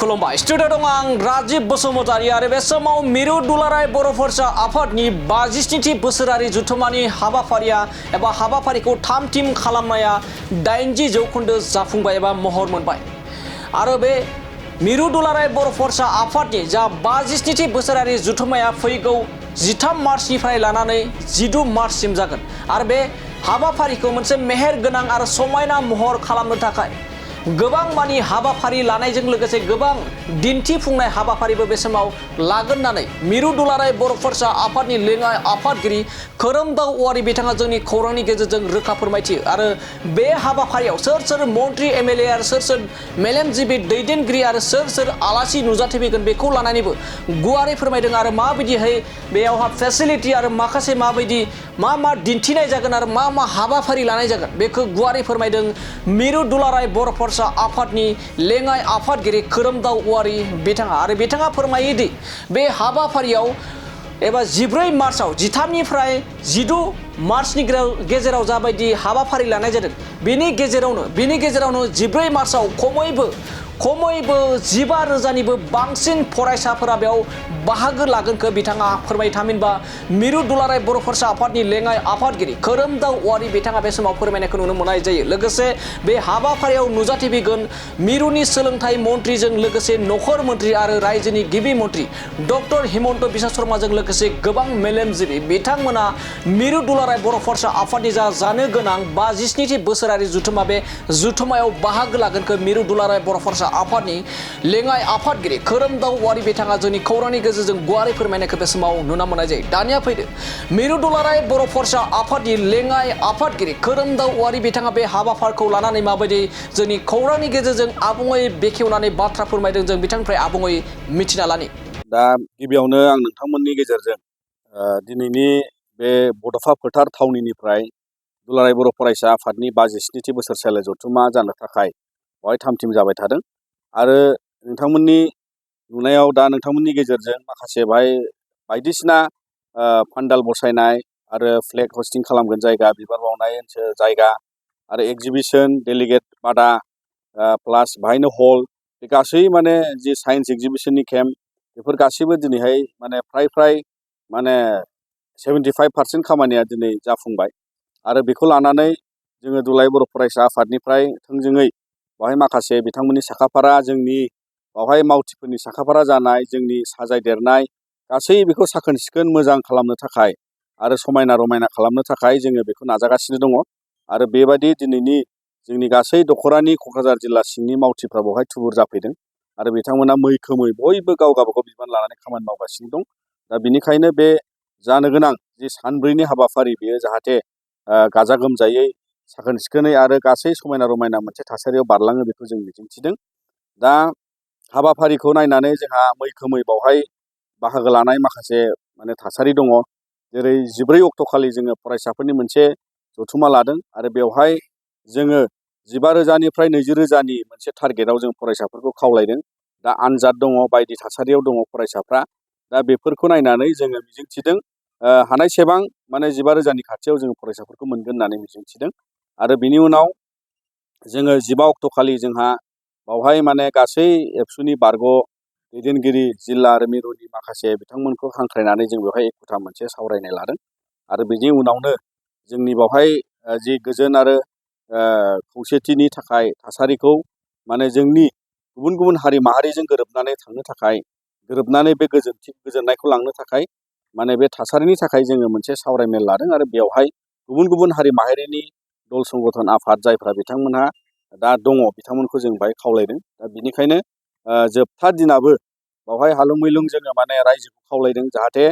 खुलुमबाय स्टुडिअ दं आं राजीब बसुमतारी आरो बे समाव मिरु दुलाराय बर' फरायसा आफादनि 52थि बोसोरारि जथुम्मानि हाबाफारिया एबा हाबाफारिखौ थाम-थिम खालामनाया 80 जौखोन्दो जाफुंबाय एबा महर मोनबाय आरो बे मिरु दुलाराय बर' फरायसा आफादनि जा 52थि बोसोरारि जथुम्माया फैगौ 13 मार्चनिफ्राय लानानै 12 मार्चसिम जागोन आरो बे हाबाफारिखौ मोनसे मेहेर गोनां आरो समायना महर खालामनो थाखाय गोबां मानि हाबाफारि लानायजों लोगोसे गोबां दिन्थिफुंनाय हाबाफारिबो बे समाव लागोन होननानै मिरु दुलाराय बर' फरायसा आफादनि लेङाइ आफादगिरि खोरोमदाव औवारि बिथाङा जोंनि खौरांनि गेजेरजों रोखा फोरमायथियो आरो बे हाबाफारियाव सोर सोर मन्त्रि एमएलए आरो सोर सोर मेलेमजिबि दैदेनगिरि आरो सोर सोर आलासि नुजाथिफैगोन बेखौ लानानैबो गुवारै फोरमायदों आरो माबायदिहाय बेयावहा फेसिलिटि आरो माखासे माबायदि मा दिन्थिनाय जागोन आरो मा हाबाफारि लानाय जागोन बेखौ गुवारै फोरमायदों मिरु दुलाराय बर' फरायसा आफादनि लेङाइ आफादगिरि खोरोमदाव औवारि बिथाङा आरो बिथाङा फोरमायोदि बे हाबाफारियाव एबा 14 मार्चआव 13निफ्राय 12 मार्चनि गेजेराव जाबायदि हाबाफारि लानाय जादों बेनि गेजेरावनो 14 मार्चआव खमैबो 15,000निबो बांसिन फरायसाफोरा बेयाव बाहागो लागोनखौ बिथाङा फोरमायो थामहिनबा मिरु दुलाराय बर' फरायसा आफादनि लेङाइ आफादगिरि खोरोमदाव औवारि बिथाङा बे समाव फोरमायनायखौ नुनो मोननाय जायो लोगोसे बे हाबाफारियाव नुजाथिफैगोन मिरुनि सोलोंथाइ मन्त्रिजों लोगोसे नखर मन्त्रि आरो रायजोनि गिबि मन्त्रि डक्टर हिमन्त बिश्व शर्माजों लोगोसे गोबां मेलेमजिबि बिथांमोना मिरु दुलाराय बर' फरायसा आफादनि जानो गोनां 52थि बोसोरारि जथुम्मा बे जथुम्मायाव बाहागो लागोनखौ मिरु दुलाराय बर' फरायसा आफादनि लेङाइ आफादगिरि खोरोमदाव औवारि बिथाङा जोंनि खौरांनि गेजेरजों गुवारै फोरमायनायखौ बे समाव नुनो मोननाय जायो दानिया फैदो मिरु दुलाराय बर' फरायसा आफादनि लेङाइ आफादगिरि खोरोमदाव औवारि बिथाङा बे हाबाफारिखौ लानानै माबायदि जोंनि खौरांनि गेजेरजों आबुङै बेखेवनानै बाथ्रा फोरमायदों जों बिथांनिफ्राय आबुङै मिथिना लानि दा गिबियावनो आं नोंथांमोननि गेजेरजों दिनैनि बे बड'फा फोथार थावनिनिफ्राय दुलाराय बर' फरायसा आफादनि 52थि बोसोरसालि जथुम्मा जानो थाखाय बेवहाय थाम-थिम जाबाय थादों आरो नोंथांमोननि नुनायाव दा नोंथांमोननि गेजेरजों माखासे बेवहाय बायदिसिना पान्डाल बसायनाय आरो फ्लेग हस्टिं खालामगोन जायगा बिबार बावनाय जायगा आरो एक्जिबिसन डेलिगेट बादा प्लास बेहायनो हल बे गासै माने जि साइन्स एक्जिबिसननि केम्प बेफोर गासैबो दिनैहाय माने फ्राय माने 75% खामानिया दिनै जाफुंबाय आरो बेखौ लानानै जोङो दुलाराय बर' फरायसा आफादनिफ्राय थोंजोङै बेवहाय माखासे बिथांमोननि साखाफारा जोंनि बेवहाय मावथिफोरनि साखाफारा जानाय जोंनि साजायदेरनाय गासै बेखौ साखोन सिखोन मोजां खालामनो थाखाय आरो समायना रमायना खालामनो थाखाय जोङो बेखौ नाजागासिनो दङ आरो बेबायदि दिनैनि जोंनि गासै दख'रानि क'क्राझार जिल्ला सिंनि मावथिफ्रा बेवहाय थुबुर जाफैदों आरो बिथांमोना मैखोमै बयबो गाव गावबागाव बिबान लानानै खामानि मावगासिनो दं दा बिनिखायनो बे जानो गोनां जि सानब्रैनि हाबाफारि बेयो जाहाथे गाजा गोमजायै साखोन सिखोनै आरो गासै समायना रमायना मोनसे थासारियाव बारलाङो बेखौ जों मिजिंथिदों दा हाबाफारिखौ नायनानै जोंहा मैखोमै बावहाय बाहागो लानाय माखासे माने थासारि दङ जेरै 14 अक्ट'खालि जोङो फरायसाफोरनि मोनसे जथुम्मा लादों आरो बेवहाय जोङो 15,000निफ्राय 20,000नि मोनसे टारगेटआव जों फरायसाफोरखौ खावलायदों दा आनजाद दङ बायदि थासारियाव दङ फरायसाफ्रा दा बेफोरखौ नायनानै जोङो मिजिंथिदों हानायसेबां माने 15,000नि खाथियाव जोङो फरायसाफोरखौ मोनगोन होननानै मिजिंथिदों आरो बिनि उनाव जोङो 15 अक्ट'खालि जोंहा बावहाय माने गासै एबसुनि बारग' दैदेनगिरि जिल्ला आरो मिरुनि माखासे बिथांमोनखौ हांख्रायनानै जों बेवहाय एखुथा मोनसे सावरायनाय लादों आरो बिनि उनावनो जोंनि बावहाय जि गोजोन आरो खौसेथिनि थाखाय थासारिखौ माने जोंनि गुबुन गुबुन हारि माहारिजों गोरोबनानै थांनो थाखाय गोरोबनानै बे गोजोननायखौ लांनो थाखाय माने बे थासारिनि थाखाय जोङो मोनसे सावरायमेल लादों आरो बेवहाय गुबुन गुबुन हारि माहारिनि दल संगठन आफाद जायफ्रा बिथांमोनहा दा दङ बिथांमोनखौ जों बाहाय खावलायदों दा बिनिखायनो जोबथा दिनाबो बावहाय हालुं मैलुं जोङो माने रायजोखौ खावलायदों जाहाथे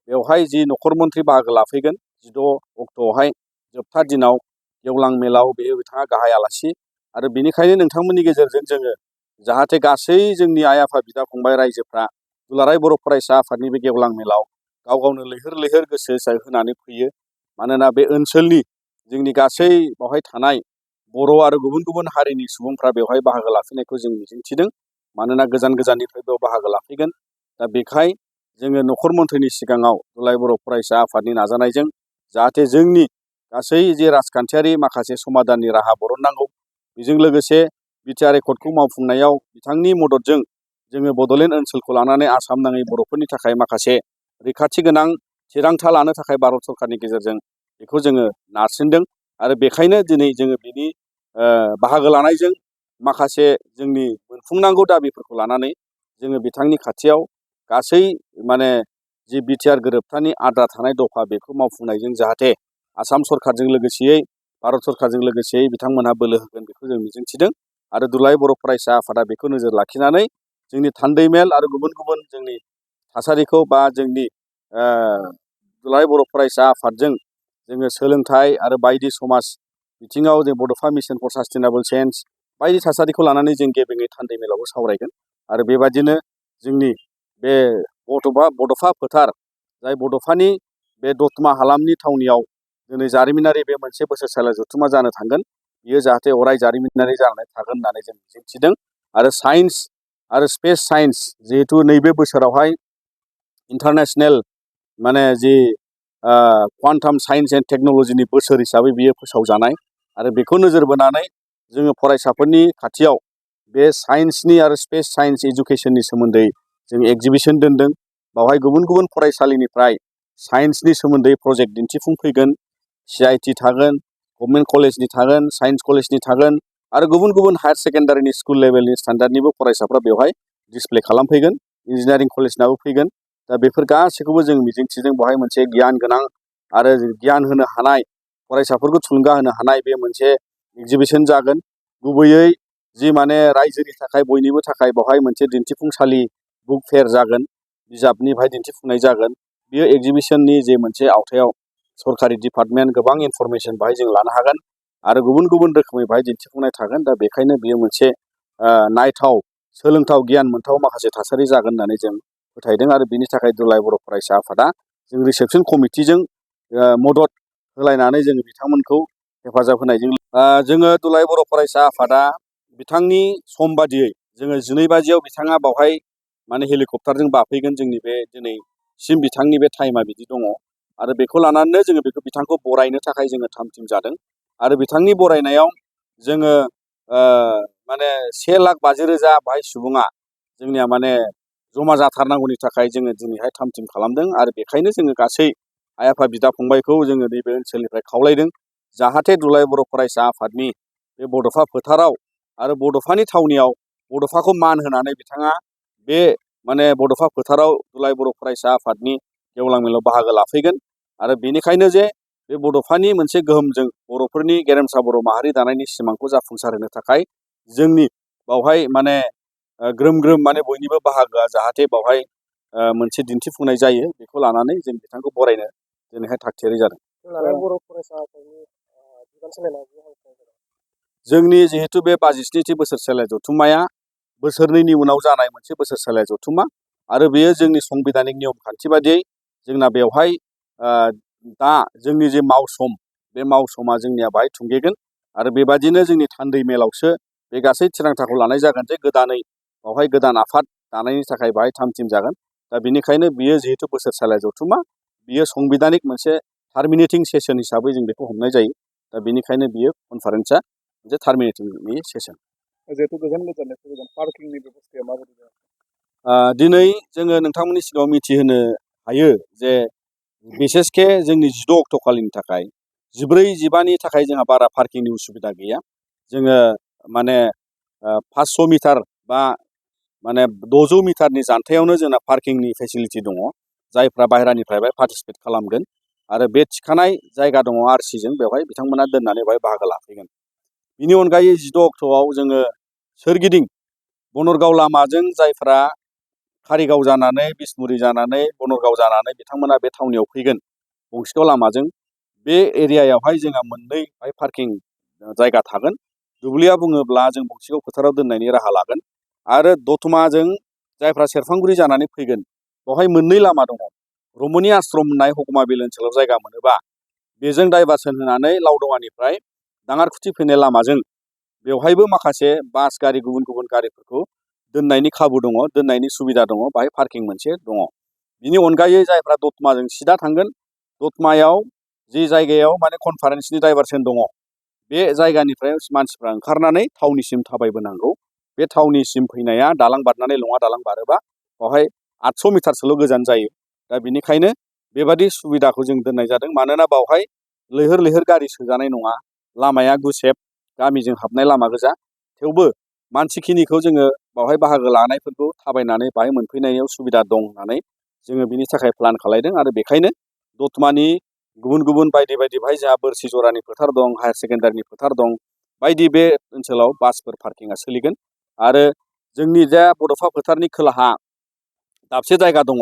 बेवहाय जि नखर मन्थ्रि बाहागो लाफैगोन 16 अक्ट'आवहाय जोबथा दिनाव गेवलां मेलाव बेयो बिथाङा गाहाय आलासि आरो बिनिखायनो नोंथांमोननि गेजेरजों जोङो जाहाथे गासै जोंनि आइ आफा बिदा फंबाय रायजोफ्रा दुलाराय बर' फरायसा आफादनि बे गेवलां मेलाव गाव गावनो लैहोर लैहोर गोसो होनानै फैयो मानोना बे ओनसोलनि जोंनि गासै बावहाय थानाय बर' आरो गुबुन गुबुन हारिनि सुबुंफ्रा बेवहाय बाहागो लाफैनायखौ जों मिजिंथिदों मानोना गोजान गोजाननिफ्राय बेयाव बाहागो लाफैगोन दा बेखाय जोङो नखर मन्थ्रिनि सिगाङाव दुलाराय बर' फरायसा आफादनि नाजानायजों जाहाथे जोंनि गासै जे राजखान्थियारि माखासे समाधाननि राहा बरननांगौ बेजों लोगोसे बिटिआर एकर्डखौ मावफुंनायाव बिथांनि मददजों जोङो बड'लेण्ड ओनसोलखौ लानानै आसाम नाङै बर'फोरनि थाखाय माखासे रैखाथि गोनां थिरांथा लानो थाखाय भारत सरकारनि गेजेरजों बेखौ जोङो नारसिनदों आरो बेखायनो दिनै जोङो बिनि बाहागो लानायजों माखासे जोंनि मोनफुंनांगौ दाबिफोरखौ लानानै जोङो बिथांनि खाथियाव गासै माने जि बिटिआर गोरोबथानि आद्रा थानाय दफा बेखौ मावफुंनायजों जाहाथे आसाम सरकारजों लोगोसेयै भारत सरकारजों लोगोसेयै बिथांमोनहा बोलो होगोन बेखौ जों मिजिंथिदों आरो दुलाराय बर' फरायसा आफादा बेखौ नोजोर लाखिनानै जोंनि थान्दै मेल आरो गुबुन गुबुन जोंनि थासारिखौ बा जोंनि दुलाराय बर' फरायसा आफादजों जोङो सोलोंथाइ आरो बायदि समाज बिथिङाव जों बड'फा मिसन फर सास्टेनेबल चेन्ज बायदि थासारिखौ लानानै जों गेबेङै थान्दै मेलावबो सावरायगोन आरो बेबादिनो जोंनि बे बड'फा फोथार जाय बड'फानि बे दतमा हालामनि थावनियाव दिनै जारिमिनारि बे मोनसे बोसोरसालिया जथुम्मा जानो थांगोन बियो जाहाथे अराय जारिमिनारि जानानै थागोन होननानै जों मिजिंथिदों आरो साइन्स आरो स्पेस साइन्स जिहेथु नैबे बोसोरावहाय इन्टारनेसनेल माने जि क्वान्टाम साइन्स एन्ड टेक्न'लजिनि बोसोर हिसाबै बियो फोसावजानाय आरो बेखौ नोजोर बोनानै जोङो फरायसाफोरनि खाथियाव बे साइन्सनि आरो स्पेस साइन्स इडुकेसननि सोमोन्दै जों एगजिबिसन दोनदों बावहाय गुबुन गुबुन फरायसालिनिफ्राय साइन्सनि सोमोन्दै प्रजेक्ट दिन्थिफुं फैगोन CIT थागोन गभर्नमेन्ट कलेजनि थागोन साइन्स कलेजनि थागोन आरो गुबुन गुबुन हायार सेकेन्डारिनि स्कुल लेभेलनि स्टुडेन्टनिबो फरायसाफ्रा बेवहाय डिसप्ले खालामफैगोन इन्जिनियारिं कलेजनाबो फैगोन दा बेफोर गासैखौबो जों मिजिंथिदों बेवहाय मोनसे गियान गोनां आरो गियान होनो हानाय फरायसाफोरखौ थुलुंगा होनो हानाय बे मोनसे एगजिबिसन जागोन गुबैयै जि माने रायजोनि थाखाय बयनिबो थाखाय बेवहाय मोनसे दिन्थिफुंसालि बुक फेयार जागोन बिजाबनि बाहाय दिन्थिफुंनाय जागोन बियो एगजिबिसननि जे मोनसे आवथायाव सरकारि डिपार्टमेन्ट गोबां इनफरमेसन बाहाय जों लानो हागोन आरो गुबुन गुबुन रोखोमै बाहाय दिन्थिफुंनाय थागोन दा बेखायनो बियो मोनसे नायथाव सोलोंथाव गियान मोनथाव माखासे थासारि जागोन होननानै जों फोथायदों आरो बिनि थाखाय दुलाराय बर' फरायसा आफादा जों रिसेपसन कमिटिजों मदद होलायनानै जों बिथांमोनखौ हेफाजाब होनायजों जोङो दुलाराय बर' फरायसा आफादा बिथांनि सम बादियै जोङो 12 बाजियाव बिथाङा बावहाय माने हेलिकप्टारजों बाफैगोन जोंनि बे दिनैसिम बिथांनि बे टाइमा बिदि दङ आरो बेखौ लानानैनो जोङो बिथांखौ बरायनो थाखाय जोङो थाम थिम जादों आरो बिथांनि बरायनायाव जोङो माने 1,50,000 बाहाय सुबुङा जोंनिया माने जमा जाथारनांगौनि थाखाय जोङो दिनैहाय थाम थिम खालामदों आरो बेखायनो जोङो गासै आइ आफा बिदा फंबायखौ जोङो नैबे ओनसोलनिफ्राय खावलायदों जाहाथे दुलाराय बर' फरायसा आफादनि बे बड'फा फोथाराव आरो बड'फानि थावनियाव बड'फाखौ मान होनानै बिथाङा बे माने बड'फा फोथाराव दुलाराय बर' फरायसा आफादनि गेवलां मेलाव बाहागो लाफैगोन आरो बेनिखायनो जे बे बड'फानि मोनसे गोहोमजों बर'फोरनि गेरेमसा बर' माहारि दानायनि सिमांखौ जाफुंसार होनो थाखाय जोंनि बावहाय माने ग्रोम ग्रोम माने बयनिबो बाहागोआ जाहाथे बावहाय मोनसे दिन्थिफुंनाय जायो बेखौ लानानै जों बिथांखौ बरायनो दिनैहाय थागथियारि जादों बर' फरायसा आफादनि बिबान सोलायनाय जोंनि जिहेतु बे 57थि बोसोरसालिया जथुम्माया बोसोरनैनि उनाव जानाय मोनसे बोसोरसालिया जथुम्मा आरो बेयो जोंनि संबिधानिक नियम खान्थि बादियै जोंना बेवहाय दा जोंनि जे मावसम बे मावसमा जोंनिया बाहाय थुंगेगोन आरो बेबादिनो जोंनि थान्दै मेलावसो बे गासै थिरांथाखौ लानाय जागोन जे गोदानै बावहाय गोदान आफाद दानायनि थाखाय बाहाय थाम थिम जागोन दा बेनिखायनो बियो जिहेतु बोसोरसालिया जथुम्मा बियो संबिधानिक मोनसे टार्मिनेटिं सेसन हिसाबै जों बेखौ हमनाय जायो दा बेनिखायनो बियो कनफारेन्सआ मोनसे टार्मिनेटिंनि सेसन जिहेतु गोजान गोजाननिफ्राय फैगोन पार्किंनि बेबस्थाया माबायदि जागोन दिनै जोङो नोंथांमोननि सिगाङाव मिथिहोनो हायो जे बिसेसके जोंनि 16 अक्ट'खालिनि थाखाय 14-15नि थाखाय जोंहा बारा पार्किंनि उसुबिदा गैया जोङो माने 500 मिटार बा माने 600 मिटारनि जानथायावनो जोंना पार्किंनि फेसिलिटि दङ जायफ्रा बाहेरानिफ्राय बेहाय पार्टिसिपेट खालामगोन आरो बे थिखानाय जायगा दङ आरसिजों बेवहाय बिथांमोना दोननानै बेवहाय बाहागो लाफैगोन बिनि अनगायै 16 अक्ट'आव जोङो सोरगिदिं बनरगाव लामाजों जायफ्रा कारिगाव जानानै बिसमुरि जानानै बनरगाव जानानै बिथांमोना बे थावनियाव फैगोन गंसेगाव लामाजों बे एरियायावहाय जोंहा मोननै पार्किं जायगा थागोन दुब्लिया बुङोब्ला जों गंसेगाव फोथाराव दोननायनि राहा लागोन आरो दतमाजों जायफ्रा सेरफांगुरि जानानै फैगोन बेवहाय मोननै लामा दङ रमनि आश्रम होननाय हकुमा बिल ओनसोलाव जायगा मोनोबा बेजों डाइभारसन होनानै लावदङानिफ्राय दाङारखुथि फैनाय लामाजों बेवहायबो माखासे बास गारि गुबुन गुबुन गारिफोरखौ दोननायनि खाबु दङ दोननायनि सुबिदा दङ बाहाय पार्किं मोनसे दङ बिनि अनगायै जायफ्रा दतमाजों सिदा थांगोन दतमायाव जि जायगायाव माने कनफारेन्सनि डाइभारसन दङ बे जायगानिफ्राय मानसिफ्रा ओंखारनानै थावनिसिम थाबायबोनांगौ बे थावनिसिम फैनाया दालां बारनानै लङा दालां बारोबा बेवहाय 800 मिटारसोल' गोजान जायो। दा बेनिखायनो बेबादि सुबिदाखौ जों दोननाय जादों। मानोना बावहाय लैहोर लैहोर गारि सोजानाय नङा, लामाया गुसेब, गामिजों हाबनाय लामा गोजा। थेवबो मानसिखिनिखौ जोङो बावहाय बाहागो लानायफोरखौ थाबायनानै बाहाय मोनफैनायाव सुबिदा दं होननानै जोङो बिनि थाखाय प्लान खालायदों। आरो बेखायनो दतमानि गुबुन गुबुन बायदि बायदि बेहाय जोंहा बोरसि जरानि फोथार दं, हायार सेकेन्डारिनि फोथार दं, बायदि बे ओनसोलाव बासफोर पार्किंआ सोलिगोन। आरो जोंनि जा बड'फा फोथारनि खोलाहा दाबसे जायगा दङ,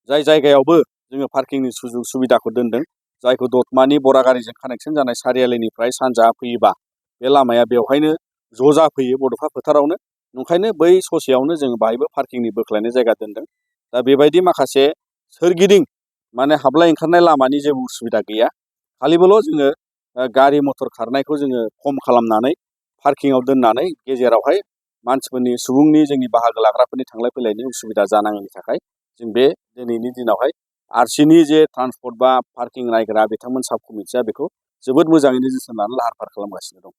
जाय जायगायावबो जोङो पार्किंनि सुजुग सुबिदाखौ दोनदों, जायखौ दतमानि बरागारिजों कानेक्सन जानाय सारियालिनिफ्राय सानजाहा फैयोबा बे लामाया बेवहायनो ज' जाफैयो बड'फा फोथारावनो। ओंखायनो बै ससेयावनो जोङो बाहायबो पार्किंनि बोख्लायनाय जायगा दोनदों। दा बेबायदि माखासे सोरगिदिं माने हाबलाय ओंखारनाय लामानि जेबो उसुबिदा गैया। खालिबोल' जोङो गारि मटर खारनायखौ जोङो खम खालामनानै पार्किंआव दोननानै गेजेरावहाय मानसिफोरनि सुबुंनि जोंनि बाहागो लाग्राफोरनि थांलाय फैलायनि उसुबिदा जानाङैनि थाखाय जों बे दिनैनि दिनावहाय आरसिनि जे ट्रान्सपर्ट बा पार्किं नायग्रा बिथांमोन साब कमिटिया बेखौ जोबोद मोजाङैनो जोथोन लानानै लाहार फाहार खालामगासिनो दं।